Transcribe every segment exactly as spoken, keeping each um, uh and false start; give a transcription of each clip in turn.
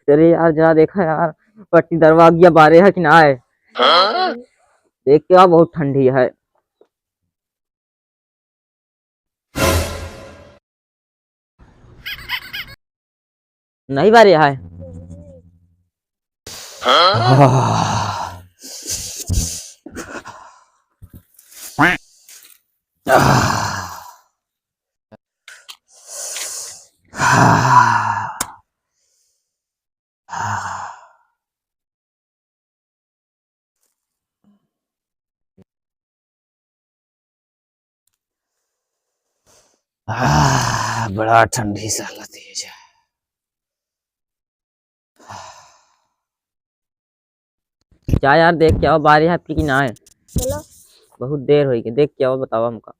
अरे यार, जरा देखा यार, पट्टीदार वा आगिया बारे है कि ना है? हाँ? देख के आ, बहुत ठंडी है। नहीं बारे है। हाँ? आह, बड़ा ठंडी साला तेज है। जा यार, देख के आओ, बारे है कि ना है। चलो। बहुत देर होई के, देख के आओ, बताओ हमका।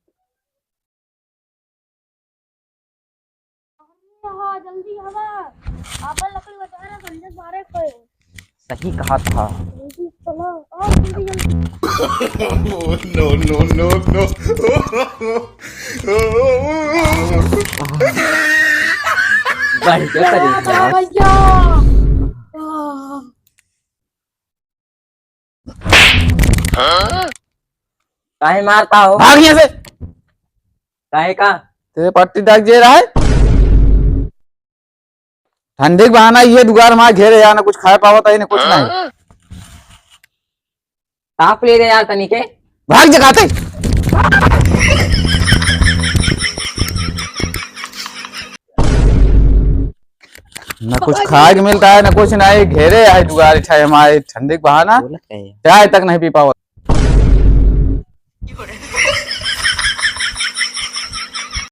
हाँ, जल्दी आवा। आपन लकड़ी बचा रहा, संजय बारे पे। सही कहा था। जल्दी चलो, और जल्दी, जल्दी। No, no, no, no। बढ़िया तरीका। भैया। काहे मारता हो? भाग यहाँ से। काहे का? तेरे पट्टी डाक जे रहा है। ठंडी के बहाना ये दुगार मार घेरे यार, ना कुछ खाए पावत है, ना कुछ नहीं। ताप ले रहे यार तनी के। भाग जगाते। ना कुछ खाए के मिलता है, ना कुछ नहीं, घेरे है दुगार, इठा हमारे ठंडी के बहाना। बोला क्या है? चाय तक नहीं पी पावत।